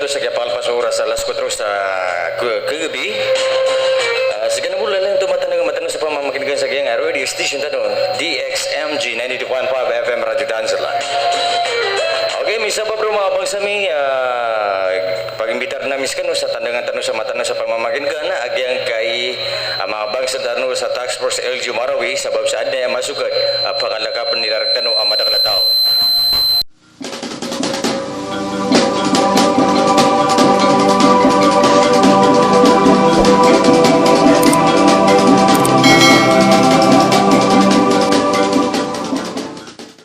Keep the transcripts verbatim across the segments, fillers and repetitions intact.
Sa kiyapalpas o oras a alas kwatro sa k-, kagabi. Ah, sii kano bo lalayon oto matano, matano sa pamamakineg sa giyangkai a radio station tano, D X M G ninety-two point five F M Radyo Dansala. Okay, misabap roo manga bangsa mi, ah, pag-imbitar ami skano sa tandangan tano sa matano sa pamamakineg a giyangkai a manga bangsa tano sa Task Force L G U Marawi, sabap sa adn a aya masokad a pakalakapen iran rktano a madakl a taw.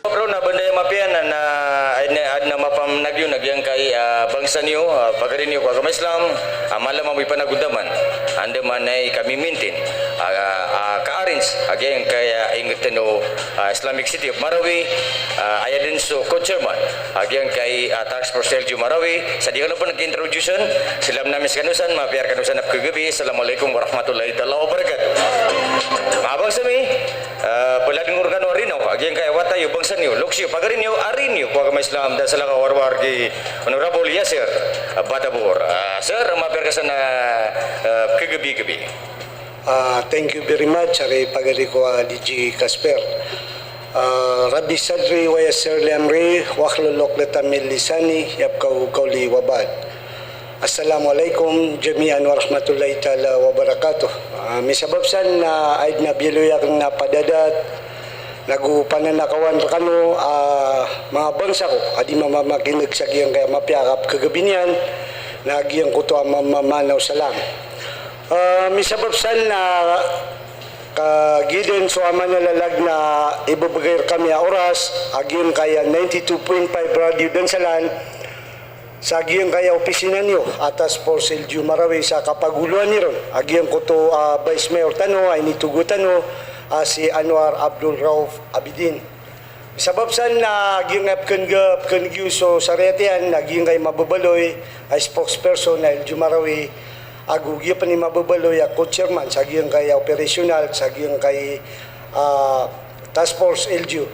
Bro, na banda aya mapiya na, na, adn a, adn a mapamnag iyo na giyangkai, ah, bangsa niyo, ah, pagari niyo ko agama Islam, ah, mala mambo i panagontaman. Andamanaya i kamimintin, ah, ah, ka-arrange a giyangkai, ah, ingd tano, ah, Islamic City of Marawi, ah, aya dn so co-chairman a giyangkai, ah, Task Force L G U Marawi, sa di kano pn ki-introduce on, salam ami skano san, mapiya rkano san a pkhagabi, Assalamualaikum warahmatullahi taala wabarakatuh. Manga bangsa mi, ah, pladn ko rkano a rinaw a giyangkai a wata iyo, bangsa niyo, loks iyo, pagari niyo, ari niyo ko agama Islam, Dansala, ka warwar ki Honorable Yasir, ah, Batabor. Ah, sir, mapiya rka san a, ah, pkhagabi-gabi. Ah, thank you very much, ari pagari ko a D J Casper. Ah, Rabbi sadri wa yassir li amri, wahlul uqdatan min lisani, yafqahu qawli, wa ba'd. Assalamualaikum jami'an warahmatullahi taala wabarakatuh. Ah, misabap san na aya dn a biyaloy akn a padadat, nago pananakawan rkano, ah, manga bangsa ko a di mamamakineg sa giyangkai a mapiya a kapkhagabi niyan, na giyangkoto a mamamana o salam. Ah, misabap san na kagiya dn so aya manalalag na ibebegay rkami a oras a giyangkai a ninety-two point five Radyo Dansalan, sa giyangkai a opisina niyo a Task Force L G U Marawi sa kapagoloan iron a giyangkoto a Vice Mayor tano a initogo tano a si Anwar Abdul Rauf Abidin. Sabap san na giyangkai a pkhaneg, pkhaneg iyo so sariyat iyan na giyangkai a mababaloy a spokesperson a L G U Marawi, ago giya pn i mababaloy a co-chairman sa giyangkai a operational, sa giyangkai, ah, Task Force L G U.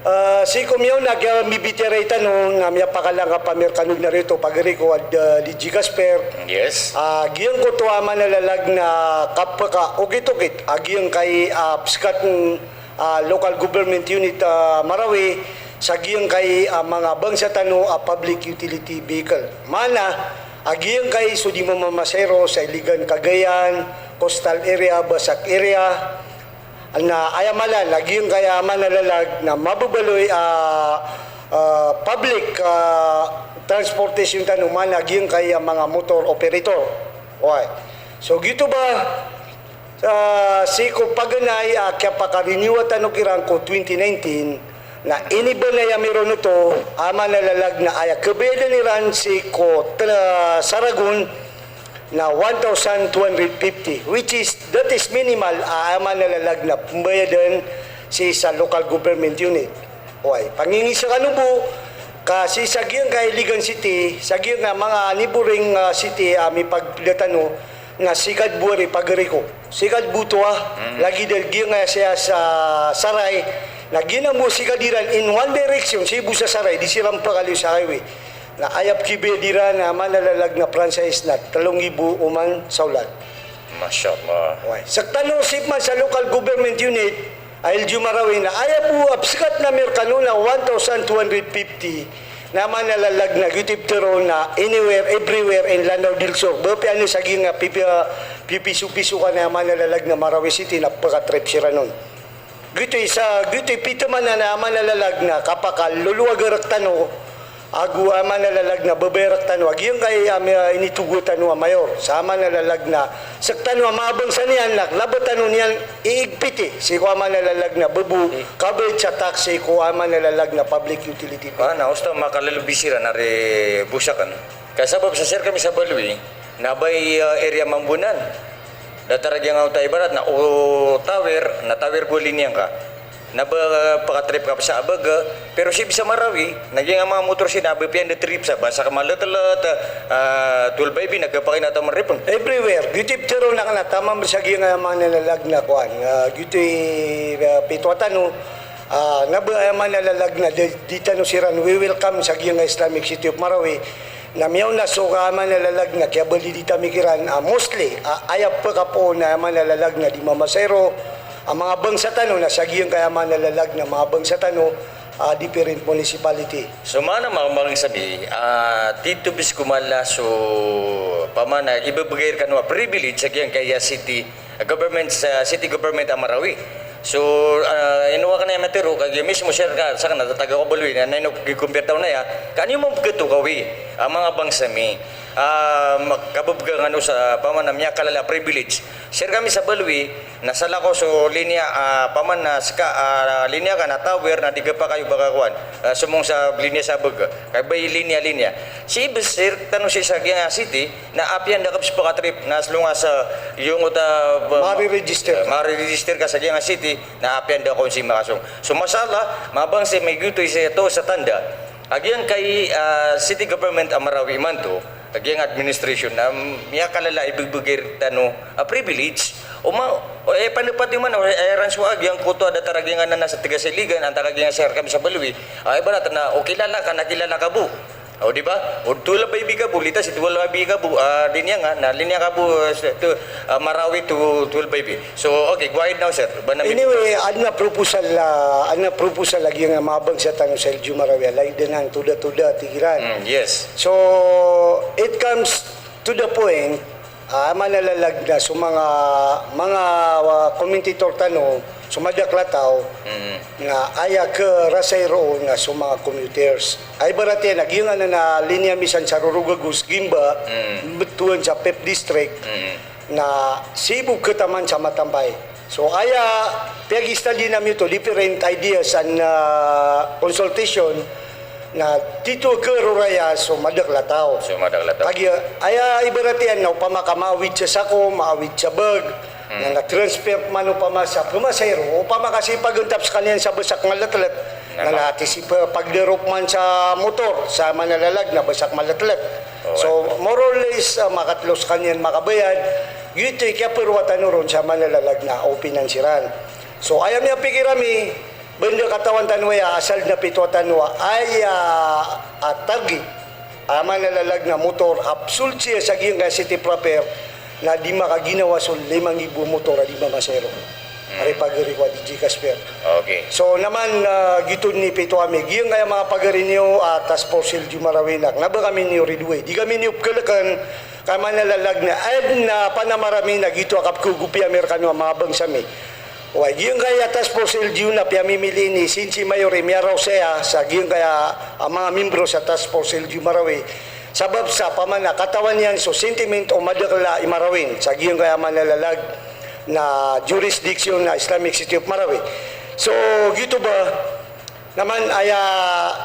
Ah, sii ko miyaona a giya mibitiyarai tano na miyapakalangkap ami rkano dn a rito, pagari ko a, ah, D J Casper. Yes. Ah, giyangkoto a aya manalalag na kapakaokit-okit a giyangkai a pskatn, ah, local government unit, ah, Marawi, sa giyangkai a manga bangsa tano a public utility vehicle. Maana a giyangkai so di mamamasahero sa Iligan, Cagayan, coastal area, Basak area, na aya mala na giyangkai a aya manalalag na mababaloy a, ah, public, ah, transportation tano, maana giyangkai a manga motor operator. Oway. So giyoto ba, ah, sii ko paganay a kiyapakarenewa tano kiran ko twenty nineteen, na inibanay ami ron oto a aya manalalag na aya kabayadan iran sii ko tla-, saragon na one thousand two hundred fifty, which is, that is minimal, ah, aya manalalag na pmbayadan sii sa local government unit. Oway, pangingisa kano bo, ka sii sa giyangkai a Iligan City, sa giyangkai a manga neighboring, ah, city a mipagpda tano, na sikad bo ari pagari ko. Sikad bo oto a, lagid a giyangkai a siya sa Sarai, na giyanan bo sikad iran in one direction, sii bo sa Sarai, di siran pkaliyo sa highway. Na aya pkibayad iran a aya manalalag na franchise na tlo nggibo oman sa olan. Masha Allah. Oway. Sktano sii pman sa local government unit a L G U Marawi na aya bo a pskat ami rkano na one thousand two hundred fifty. Na aya manalalag na giyoto i pitharo na anywhere, everywhere in Lanao del Sur. Ba apiya anda sa giyangkai a pipi-, pipiso-piso ka na aya manalalag na Marawi City na pkatrip siran on. Giyoto i isa, giyoto i pitharo man a aya manalalag na kapakalolowag rktano, ago aya manalalag na babaya rktano a giyangkai a mi-, initogo tano a mayor. Sa aya manalalag na sktano a manga bangsa niyan na kna ba tano niyan iigpiti sii ko aya manalalag na ba bo kabayad sa tax sii ko aya manalalag na public utility bill. Ah, na osto makalalobi siran ari bo sakn. Ka sabap sa sii rkami sa Baloi, na ba i, ah, area mambo nan. Datar a giyangkoto a ibarat na o tower, na tower bo a linya ngka. Na ba pkatrip ka sa abag, pero sii bo sa Marawi, na giyangkai a manga motor sii na ba piya anda trip sa, ba sa Kamalatelet, ah, Twelve I B na kapakay na taman ripon. Everywhere. Giyoto i pitharo akn a taman bo sa giyangkai a aya manalalag na kowan. Ah, giyoto i, ah, pitharo tano, ah, na ba aya manalalag na di, di tano siran we-welcome sa giyangkai a Islamic City of Marawi. Na miyaona so ka aya maana a lalag na kiyabalidita mi kiran, ah, mostly, ah, aya pkapoon na aya maana a lalag na di mamasahero a manga bangsa tano na sa giyangkaya aya maana a lalag na manga bangsa tano, ah, different municipality. So maana manga bangsa mi, ah, tito bis ko mala so pamana ibebegay rkano a privilege sa giyangkaya city government, sa city government a Marawi. So, ah, ino akn aya matero, kagiya mismo sir ka, sakn a taga ko Baloi, na ino kikompirta on aya, ka ino mambo pkatokawi a manga bangsa mi, ah, ma-, kabebega ngano sa pamana miyakalala a privilege. Sir kami sa Baloi, na salakaw so linya, ah, pamana ska, ah, linya ka na tower na di kapakayo baka kowan, ah, somong sa linya sa beg, ka ba i linya, linya. Si ibes sir, tano si sa giyangkaya city, na apiya anda kapspaka trip, na as long as, ah, giyangkoto a, ah, Mari-register. Mari-register ka sa giyangkaya city, na apiya anda kon si makasong. So, masha Allah, manga bangsa mi, giyoto i isa oto sa tanda a giyangkai, ah, city government a Marawi imanto, a giyangkai administration, na, mm, miyakalala a ibebegay rktano a privilege. O ma-, o, eh, panapat iyo man, o, eh, ran so a giyangkoto a datar a giyangkanan a sa taga sa Iligan, antaa ka giyangkai sir kami sa Baloi. Ah, ibarat na, o kilala ka na kilala ka bo. O, di ba? O twelve I B ka bo, lita si twelve I B ka bo, ah, linya nga, na linya ka bo, ah, sa, to, ah, Marawi to twelve I B. So, okay, go ahead now, sir. Ba na mi- Anyway, adn a proposal, ah, adn a proposal a giyangkai a manga bangsa tano sa L G U Marawi, ah, lagid anan, toda-toda, tig iran. Mm, yes. So, it comes to the point, ah, aya maana a lalag na so manga, manga, ah, commentator tano, so madakl a taw, Mm. na aya kerasay roo na so manga commuters. Ay, ibarat iyan a giyangkanan a linya misan sa Rorog ago Gimba, Mm. mbtowan sa Fifth District, Mm. na sii bo kataman sa Matampay. So, aya piyag-study ami oto, different ideas and, ah, consultation, na tito a keroraya so madakl a taw. So madakl a taw. Kagiya, aya ibarat iyan na opama ka maawid sa sako, maawid sa beg, Hmm. na na-transfer man opama sa pemasahero, opama ka sii pagantap skaniyan sa basak maletlet, na na, na na ati sii pe-, pagdarop man sa motor, sa aya maana a lalag na basak maletlet. Oh, So, right. more or less, ah, makatlo skaniyan makabayad, giyoto i kiyaperowa tano ron sa aya maana a lalag na opinion siran. So, aya miyapikir ami, Banda katawan tano aya, asal na pito a tano a, aya a target, aya maana a lalag na motor a psolsi sa giyangkaya city proper, na di makaginawa so lima nggibo motor a di mamasahero. Hmm. Ari pagari ko a D J Casper. Okay. So, na man, ah, giyoto i pito ami. Giyangkaya manga pagari niyo, ah, Task Force L G U Marawi na, na ba kami niyo ridway. Di kami niyo pkhalkan, ka aya maana a lalag na, adn a panamarami na giyoto a kapkhagogopi ami rkano a manga bangsa mi. Oway, giyangkaya Task Force L G U na piyamimili ini, since si Mayor i miyaraw saya sa giyangkaya a manga membro sa Task Force L G U Marawi. Sabap sa pamana katawan iyan so sentiment o madakl a i Marawin sa giyangkaya maana a lalag na jurisdiction na Islamic City of Marawi. So, giyoto ba, Na man aya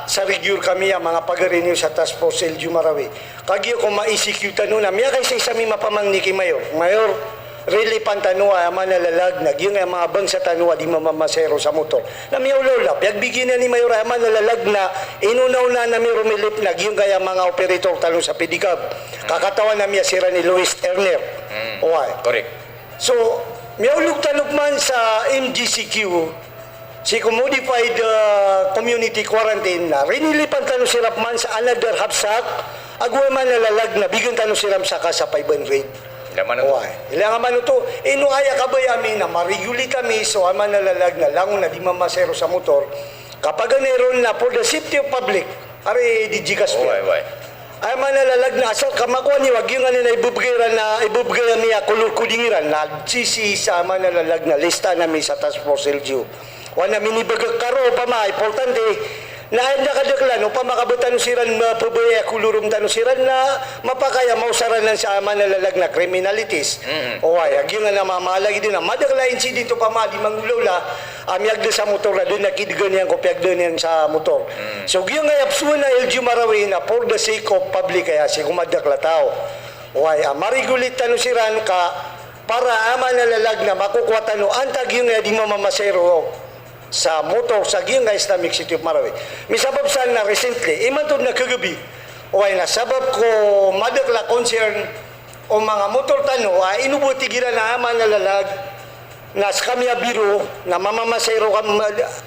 sa rigyo rkami a manga pagari niyo sa Task Force L G U Marawi. Kagiya ko ma-E C Q tano na miyakaisaisa mi mapamangni ki Mayor. Mayor, relief-an tano aya maana a lalag na giyangkaya manga bangsa tano a di mamamasahero sa motor. Na miyaolaola, piyagbigay niyan i Mayor aya maana a lalag na inona-onaan ami ron relief na giyangkaya manga operator tano sa pedicab. Ka katawan ami a siran i lowest earner. Hmm. Oway. Correct. So, miyaolog tano pman sa M G C Q, sii ko modified, ah, community quarantine na rinilipan tano siran pman sa another half sack, ago aya maana a lalag na bigan tano siran sa ka sa five hundred. Oway. Ilay nga man oto, ino aya kabaya ami na ma-regulate ami, so aya maana a lalag na langon a di mamasahero sa motor. Kapaganay ron na for the safety of public, ari D J Casper. Oway, oway. Aya maana a lalag na asal ka makowa niyo a giyangkanan a ibebegay iran na ibebegay ami a color coding iran na sisii sa aya maana a lalag na lista ami sa Task Force L G U. Oway na minibegay ka ron opama importante na anda kadaklan opama ka ba tano siran mapabaya a color, om tano siran na mapakay a maosaran sa aya maana a lalag na criminalities. Mm. Oway, a giyangkanan a mama lagid iyan a madakl a incident opama a di mangolaola a miyagda sa motor na da niyan kidegan iyan ko piyagda niyan sa motor. Mm. So giyangkaya psowan a L G U Marawi na for the sake of public aya sii ko madakl a taw. Oway, a ma-regulate tano siran ka para aya maana a lalag na makokowa tano antaa giyangkaya di mamamasahero sa motor sa giyangkaya Islamic City of Marawi. Misabap san na recently, imanto na kagabi. Oway na sabap ko madakl a concern o manga motor tano a ino bo a tig iran a aya maana a lalag na skami a biro na mamamasahero kami,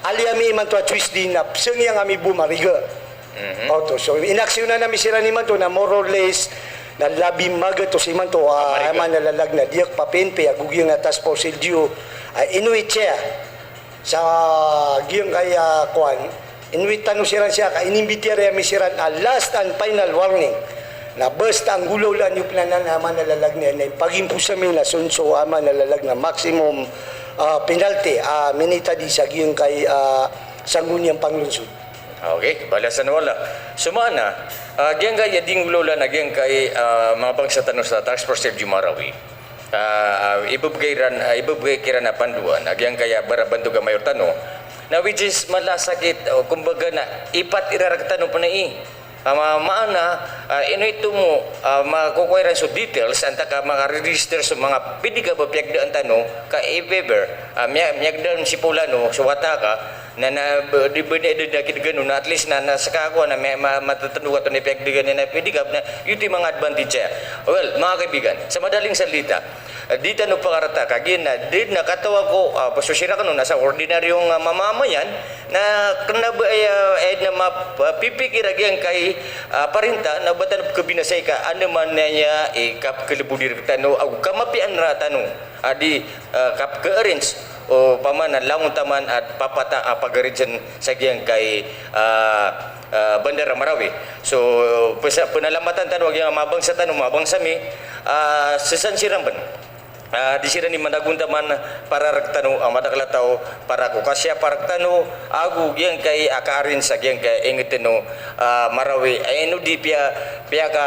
ali ami imanto a Tuesday na psangiyang ami bo mariga. Mhm. Oto, so inaksiyona ami siran imanto na more or less na labi magatos imanto, ah, aya maana a lalag na di ak pa-P N P ago giyangkai a task force L G U, ah, inuwi siya sa giyangkai a kowan, inuwi tano siran siya ka inimbitiyarai ami siran a last and final warning. Na basta a nggolawlaan iyo pn anan a aya maana a lalag na, na ipagimposa mi na so, so aya maana a lalag na maximum, ah, penalty a minitadi sa giyangkai a sanggoniyan panglonsod. Okay, balasan o Allah. So maana, ah, giyangkai a di nggolawlaan a giyangkai, ah, manga bangsa tano sa Task Force L G U Marawi. Ah, ah, ibebegay iran, ah, ibebegay kiran a pandoan a giyangkai a barabantog a mayor tano. Na which is mala a sakit, o kumbaga na ipat iran rktano pn ai. Ah, ma-, maana, ah, ino i tomo, ah, makokowa iran so details antaa ka maka-register so manga pedicab a piyagdaan tano ka if ever, ah, miya-, miyagdaan si Paulano so wata ka, na, na, ba, di ba, di, di, di, kidgano na at least na, na ska ako na may, ma-, matatandog ato na ipiyagdaan iyan a pedicab na, giyoto i manga advantage aya. Well, manga kaibigan, sa madaling salita, ah, di tano pakarata, kagiya na, di na katawan ko, ah, pasosirak on na sa ordinaryong, ah, mamamayan, na kna ba aya, eh, na map-, ah, pipikir a giyangkai, ah, parinta, na ba tano kabinasay ka, ano man na aya, eh, kapkalbodi rktano, ago kamapiyaan rktano, a di, ah, kapka-arrange, o pamana langon taman a papata a pag-arrange sa giyangkai, ah, ah, bandar a Marawi. So, pesa-, pnalamatan tano a giyangkai a manga bangsa tano, manga bangsa mi, ah, sii san siran pn. Ah, di siran i managontaman para rktano, ah, madakl a taw, para ko kasiyapa rktano, ago giyangkai a ka-arrange sa giyangkai a ingd tano, ah, Marawi. Ay, ino di piya-, piyaka,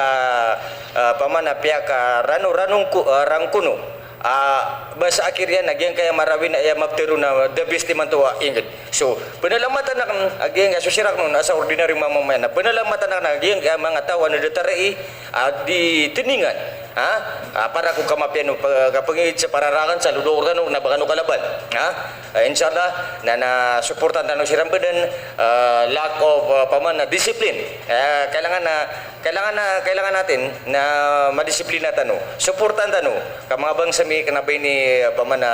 ah, pamana piyakarano-, ranong ko-, ah, rangkono. Ah, ba sa akir iyan a giyangkai a Marawi na aya maptharoon a the best imanto a ingd. So, pnalamatan akn a giyangkai a sosirak on a sa ordinary mamamayan na pnalamatan akn a giyangkai a manga taw a na datar i, ah, di tningan. Ha? Ah, para ko kamapiyaan o pa-, kapangingd sa pararakan sa loloko rkano na ba kano kalaban. Ha? Ah, inshallah, na, na suportaan tano siran pn, ah, lack of, ah, pamana discipline. Ah, kailangan na Kailangan na, kailangan natin na madisiplina tano. Suportaan tano ka manga bangsa mi kna ba ini, ah, pamana,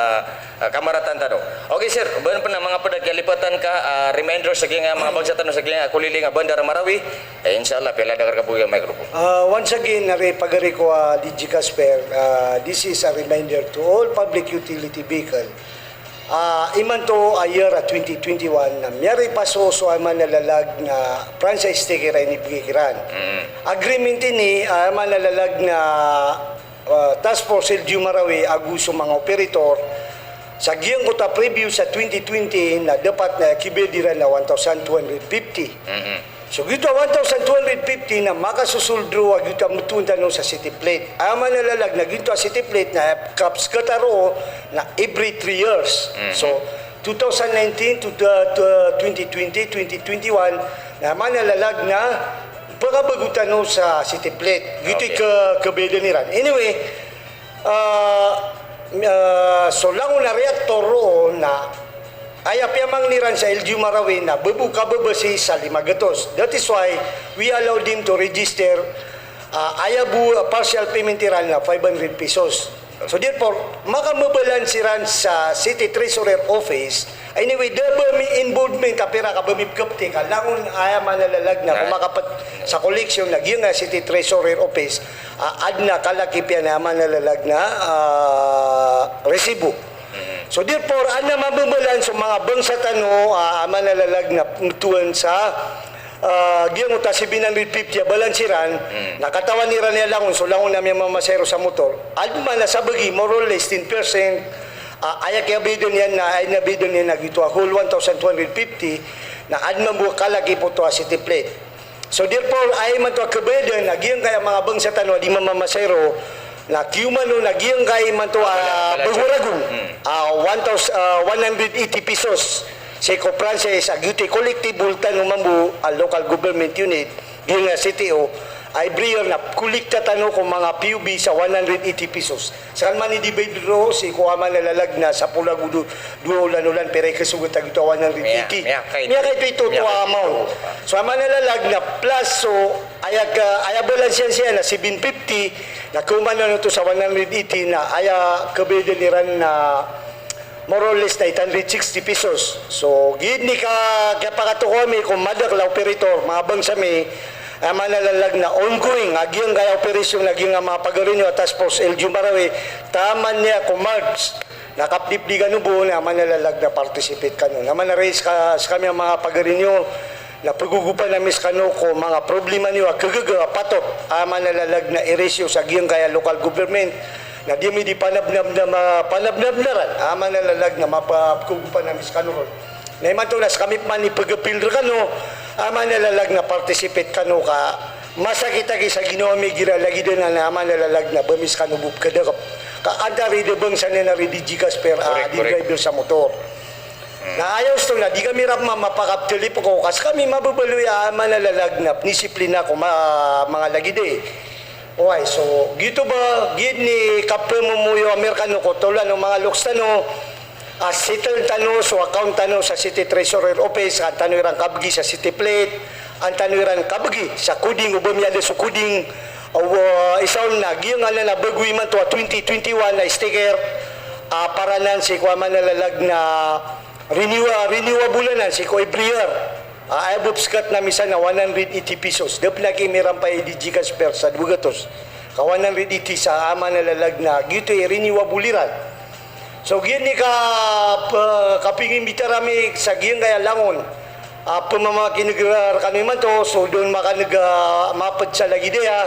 ah, kamaratan tano. Okay, sir, ba pn a manga pd a kalipatan ka, ah, reminder sa giyangkai a manga bangsa tano sa giyangkai a koliling a bandar a Marawi. Eh, inshallah, piyaladagar ka bo giyangkai a microphone. Ah, once again, ari pagari ko, ah, D G Casper, ah, this is a reminder to all public utility vehicle. Ah, imanto a year a twenty twenty-one na miyaripaso so aya maana a lalag na franchise tag iran a inibgay kiran. Mm. Agreement ini, ah, aya maana a lalag na, ah, Task Force L G U Marawi ago so manga operator. Sa giyangkoto a previous a twenty twenty na dapat na kibayad iran na one thousand two hundred fifty. Mm. So, giyoto a one thousand two hundred fifty na makasosold roo a giyoto a mtoon tano sa city plate. Aya maana a lalag na giyoto a city plate na kapskta roo na every three years. Mhm. So, two thousand nineteen to, uh, to, uh, twenty twenty, twenty twenty-one, na aya maana a lalag na pkabago tano sa city plate. Giyoto i, okay, ka-, kabayadan iran. Anyway, Ah, ah, so langon a reactor roo na aya piyamangni ran sa L G U Marawi na ba bo kababasi sa lima gatos. That is why we allow them to register, ah, aya bo, ah, partial payment iran na five hundred pesos. So therefore, makamabalan siran sa City Treasurer Office. Anyway, da ba mi involvement a pira ka ba mi pkapti ka langon aya maana a lalag na, right, ko makapt sa collection na giyangkai a City Treasurer Office, ah, adn a kalakip iyan a aya maana a lalag na, ah, resibo. Mm. So therefore, adn a mamabalan so manga bangsa tano, ah, aya maana a lalag na mtowan sa ah, giyangkoto a seven hundred fifty a balance iran, hmm, na katawan iran iyan langon, so langon a miyamamasahero sa motor. Adn man a sabagi, more or less ten percent, ah, aya kiyabayadan iyan na, aya inabayadan iyan na giyoto a whole one thousand two hundred fifty, na adn mambo a kalakip oto a city plate. So therefore, aya imanto a kabayadan a giyangkaya manga bangsa tano a di mamamasahero, na kiyoman on a giyangkai imanto a, ah, balansya, balansya, balansya, ragon. Hmm. Ah, one thousand, ah, one hundred eighty pesos. Sii ko franchise a giyoto i collectible tano mambo a local government unit, giyangkai a C T O, a every year na pkolekta tano ko manga P U B sa one hundred eighty pesos. Skan man i-divide roo sii ko aya maana a lalag na sapolo ago do-, dowa olan-olan pira i kasogat a giyoto a one hundred eighty. Miya-, miyakaito, miyakaito oto a amount. Miyakaito. So aya maana a lalag na plus so aya ka, aya balance iyan siya na seven fifty, na koman oto sa one hundred eighty na aya kabayadan iran na more or less na eight hundred sixty pesos. So, giya ini ka, kiyapakatokaw ami ko madakl a operator, manga bangsa mi, aya maana a lalag na ongoing a giyangkaya operation a giyangkaya manga pagari niyo a Task Force L G U Marawi, taman iyan ko March, na kapdipdi kano bo, na aya maana a lalag na participate kano. Na aya maana raise ka, skami a manga pagari niyo, na pagogopan ami skano ko manga problema niyo a khagaga a patot, aya maana a lalag na i-raise iyo sa giyangkaya local government, na di ami di panabnabna, ma-, panabnabnaran, aya maana a lalag na mapa-, pagogopan ami skano ron. Na imanto na skami pman i pag-appeal rkano, aya maana a lalag na participate kano ka masakit aki sa ginawa mi igira lagid anan, aya maana a lalag na ba mi skano bo pkhadakp. Ka antaa ari da bangsa niyan ari D G Casper, a, Correct, di correct. driver sa motor. Na aya osto na di kami rap ma-, mapakapteli pko, ka skami mababaloy a aya maana a lalag na pnisiplina ko ma-, manga lagid i. Oway, so, giyoto ba, giya ini kapmomoyo ami rkano ko tolan o manga loks tano, a settle tano so account tano sa City Treasurer Office, an tano iran kabgi sa City Plate, an tano iran kabgi sa coding, o ba miyada so coding, o, isa on na, giyangkanan a bago imanto a twenty twenty-one a sticker, a, para anan sii ko aya maana a lalag na renewa-, renewable anan sii ko every year. A, aya bo pskatn ami san na one hundred eighty pesos. Da pn a kimirampay i D G Casper sa dowa gatos. Ka one hundred eighty sa aya maana a lalag na giyoto i renewable iran. So, giya ini ka, p-, kapingimbita ami sa giyangkaya langon a pmamakin'g rkano imanto, so da on makan'g a mapd sa lagid aya,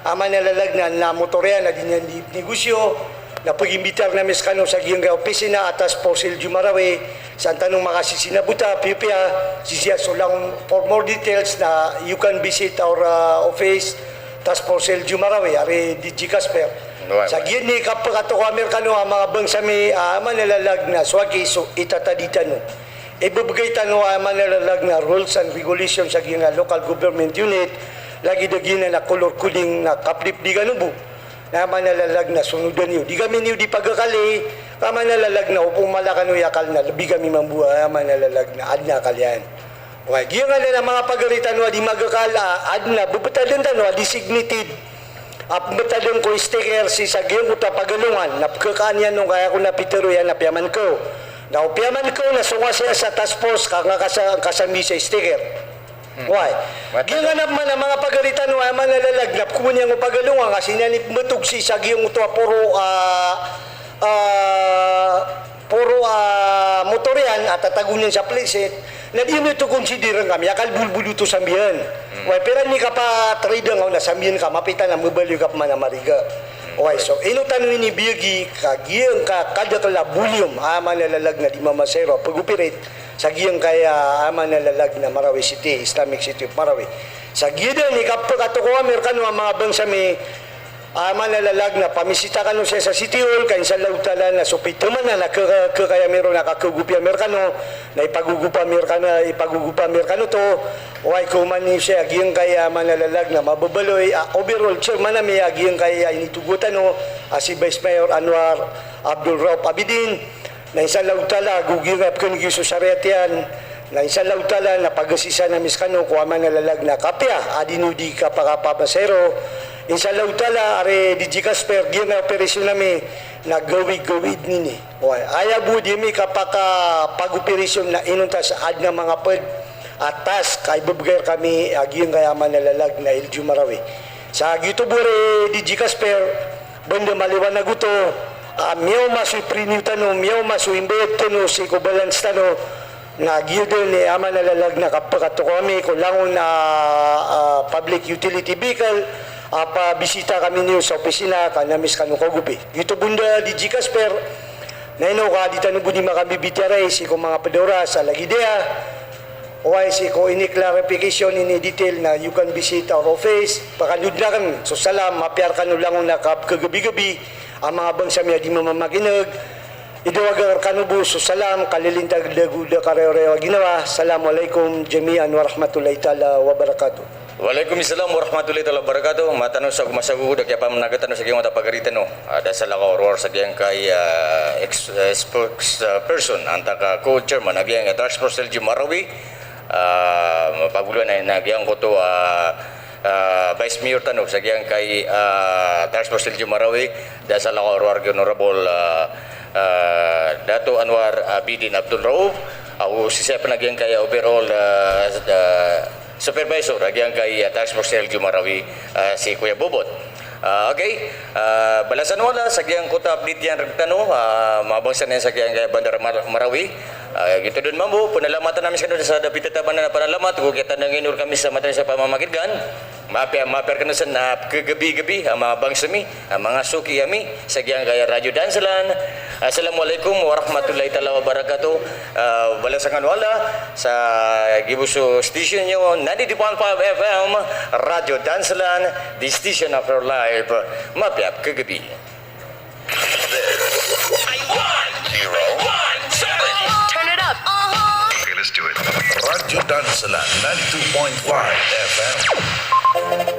aya maana a lalag na, na motor iyan a di niyan di negosyo, na pagimbitar ami skano sa giyangkaya opisina a Task Force L G U Marawi, sa an tano makasisinabota, piyapiya, sii siya so langon for more details na you can visit our, uh, office, Task Force L G U Marawi, ari D G Casper. Sa giya ini kapkatokaw ami rkano a manga bangsa mi, a, aya maana a lalag na so aki so itatadi tano. Ibabgay tano a aya maana a lalag na rules and regulations sa giyangkaya local government unit, lagid a giyanan a color coding na kapdipdi kano bo. Na aya maana a lalag na sonodan iyo. Di kami niyo di pagakali, aya maana a lalag na opama kano i akal na lbi kami mambo, aya maana a lalag na adn a akal iyan. Oway, giyangkanan a manga pagari tano a di magakal, a, adn a bbtadn tano a designated a pmbtadn ko sticker sii sa giyangkoto a Pagalongan, na pkhakaan iyan on ka aya ko na pitharo iyan na piyaman ko. Na o piyaman ko na so nga siya sa task force ka nga kasa-, kasambi sa sticker. Oway. Giyangkanan pman a manga pagari tano, aya maana a lalag na pkowaan iyan ko Pagalongan, ka sii niyan i pmbtog sii sa giyangkoto a poro, a, a, poro, a, motor iyan a tatago niyan sa plastik, na di niyo oto consider-an kami, akal bolbol oto sambiyan. Oway, pira ini kapatrade angka on na sambiyan ka mapita na mbabaloy ka pman a mariga. Oway, so, ino tano ini biyagi ka giyangkaya kadakl a volume, aya maana a lalag na di mamasaheroa pag-operate sa giyangkaya, aya maana a lalag na Marawi City, Islamic City of Marawi. Sa giya dn i kapkatokaw ami rkano a manga bangsa mi, aya maana a lalag na pamisita kano siya sa City Hall, ka insha Allahu Ta'ala na so pithamanan a kha-, kha-, khakaya mi ron a kakhagopi ami rkano, na ipagogop ami rkano, ipagogop ami rkano oto. Oway, ko oman iyo siya giyangkaya, aya maana a lalag na mababaloy a overall chairman ami a giyangkaya initogo tano a si Vice Mayor Anwar Abdul Rauf Abidin. Na insha Allahu Ta'ala, go giyangkaya pkhan'g iyo so sariat iyan. Na insha Allahu Ta'ala, na pagasisan ami skano ko aya maana a lalag na kapiya a di niyo di kapakapamasaheroa. Insha Allahu Ta'ala, ari D G Casper, giyangkaya operasyon ami na gawii-gawii dn ini. Oway, aya bo di ami kapakapag-operasyon na inonta sa adn a manga pd a task a ibabgay rkami a giyangkaya, aya maana a lalag na L G U Marawi. Sa giyoto bo ari D G Casper, ba anda maliwanag oto, a, miyaoma so ipri niyo tano, miyaoma so imbayad tano sii ko balance tano, na giya dn i, aya maana a lalag na kapkatokaw ami ko langon a, a, public utility vehicle, a, pabisita kami niyo sa opisina, ka na ami skano kagopi. Giyoto bo anda D G Casper, na ino ka di tano bo di makambibitiyarai sii ko manga pd a oras a lagid aya. Oway, sii ko ini clarification, ini detail na you can visit our office. Pakandod akn so salam, mapiya rkano langon a kapkhagabigabi a manga bangsa mi a di mamamakin'g. Idawag akn rkano bo so salam, kalilintag ago da karayorayo a ginawa. Assalamu alaikum jami'an wa rahmatullahi ta'ala wa barakatuh. Wa alaikum salam wa rahmatullahi ta'ala wa barakatuh. Mataan o sa ko masagogod a kiyapamnagat tano sa giyangkoto a pagari tano. A, da salakaw a rowar sa giyangkai, a, ex-, a, spokesperson, antaa ka co-chairman a giyangkai a Task Force L G U Marawi, a, mapagoloan a giyangkoto a, a, Vice Mayor tano sa giyangkai a Task Force L G U Marawi, da salakaw a rowar gi Honorable, a, ah, Dato Anwar Abidin Abdul Rauf, ah, o sii sa pn a giyangkaya overall, ah, ah, supervisor a giyangkaya task force L G U Marawi, ah, si Kuya Bobot. Ah, okay. Ah, balasan o Allah sa giyangkoto a update iyan rktano, ah, manga bangsa niyan sa giyangkaya bandar Mar-, Marawi. Ah, giyoto dn mambo, pnalamatan ami skano sa da pitataman a panalamat, go kiyatandang ino rkami sa mataan sa pamamakin'gan. Mapiya, mapiya rkano san a pkhagabi-gabi a manga bangsa mi, a manga soki ami sa giyangkaya Radyo Dansalan. Assalamualaikum warahmatullahi taala wabarakatuh. Ah, balasan kano o Allah sa giyoto so station iyo, ninety-two point five F M, Radyo Dansalan, the station of your life. Mapiya, pkhagabi. Turn it up. Okay, let's do it. Radyo Dansalan, ninety-two point five F M.